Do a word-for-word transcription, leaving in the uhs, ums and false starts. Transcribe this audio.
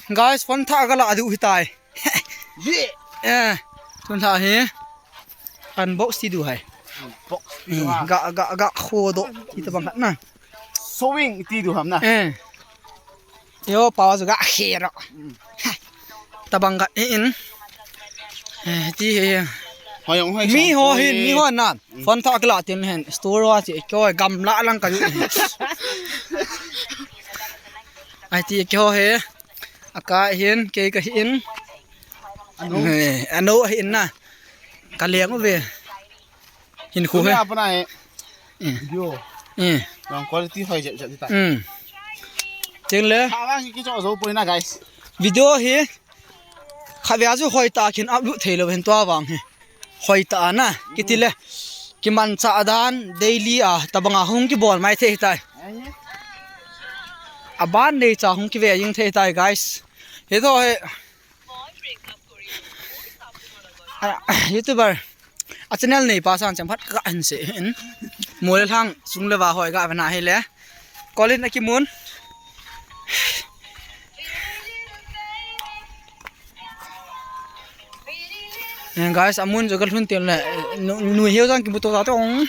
Guys, phone thah kala diu hitai. Ye. Eh, tun thah hi. Unbox ti diu hai. Box. Hmm, ga ga ga khodo. Ti tabang khat na. Sewing ti diu ham na. Eh. Yo, pa chu ga khero. Tabang khat in. Eh, ti hi. Hoi hoi. Mi ho hin, mi ho na. Phone thah kala tin hen. Store wa chi ko gamla lang ka diu. Ai ti ko he. Aka hin, kei ka hin. Ano. Eh, ano hin na. Ka leng uve. Hin khu he. Kuni apa na he? Eh. Video. Eh. Yang quality hoi jep jep ta. Hmm. Ting le. Awang ki cho zo poi na guys. Video hi. Kha via chu hoi ta khin upload thei lo hen tua vang hi. Hoi ta na. Kiti le. Kiman cha dan daily a tabanga hung kibol mai thei tai. A ban nei cha hung kive jing thei tai, guys. Hi to he. Ah, YouTuber. A channel nei pa sang chang phat ka hin se hin. Mol hang sung le va hoi ga vena hi le. Kolin akimun. Eh, guys, amun jo ka lhun tel le. Nu, nu hiu jang kibu to ta tong.